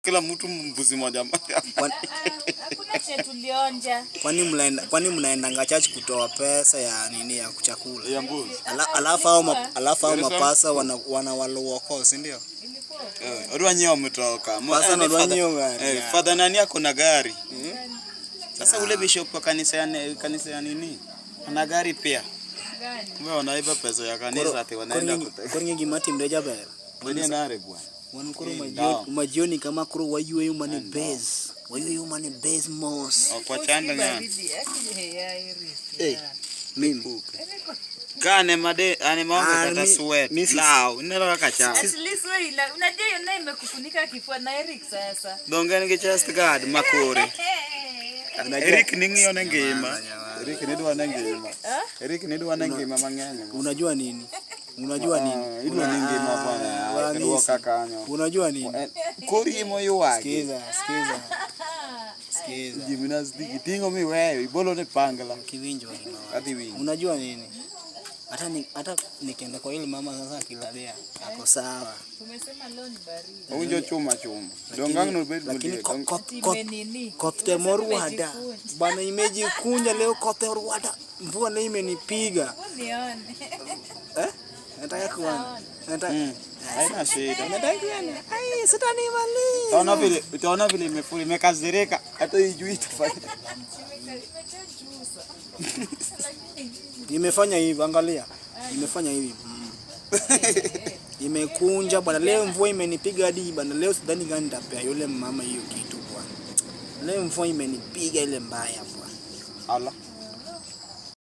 Kila mtu mbuzi moja moja. Hakuna chenye tulionja. Kwani mnaendanga church kutoa pesa ya nini, ya chakula? Ya mbuzi. Alafu hao There is mapasa wana waluoko, si ndio? Ilikuwa Eh, odwa nyiewo mtoka. Pasa na odwa nyiewo gari. Father nani ako na gari? Sasa ule bishop wa kanisa ya nini? Ana gari pia. Gani? Kumbe wanaiba pesa ya kanisa ati wanaenda kute. Koro ng'e gima timre jaber. Bweni nare bwana. Wan koro Eh, majioni, ndawa. majioni kama koro wayueyo mane base. Wayueyo mane base mos. Ok wachand ng'ani. Baridi, aki ya Iris. Eh, mimi. Ka ane made ane maonge Ah, kata sweat. mi Law, ineno kaka chal. At least wewe unajua hiyo nayo imekufunika kifua na Eric sasa. Donge en gi chest guard makore. Eric ni ng'iyo ne ngima. Eric ni dwa ne ngima. Eric ni dwa ne ngima mang'eny. Unajua nini? Unajua Ah, nini? idwa ni ngima bwana. Wamisi. Duoka kanyo. Unajua nini? Kori emoywagi. Sikiza, sikiza. Sikiza. Gymnastic ting'o miweyo ibolo ne pangla. Kiwinjo gima wacho. Adhi winjo. Unajua nini? Hata nikienda kwa yule mama sasa akilalia ako sawa. Tumesema leo ni baridi. Owinjo chuma chuma. Donge ang' nobed Lakini molier. Koth Imenini. koth te morwada bana, imejikunja leo, koth orwada, mvua leo imenipiga. Nione. Eh? Nataka kuona. Nataka Haina shida. Nataka kuona. Ai, sitanimaliza. Utaona vile imefura, imekasirika hata ijui itafanya. Imechachusa. Nimefanya hivi, angalia. Nimefanya hivi. Imekunja bwana, leo mvua imenipiga hadi bwana, leo sidhani gani nitapea yule mama hiyo kitu bwana. Leo mvua imenipiga ile mbaya bwana. Ala.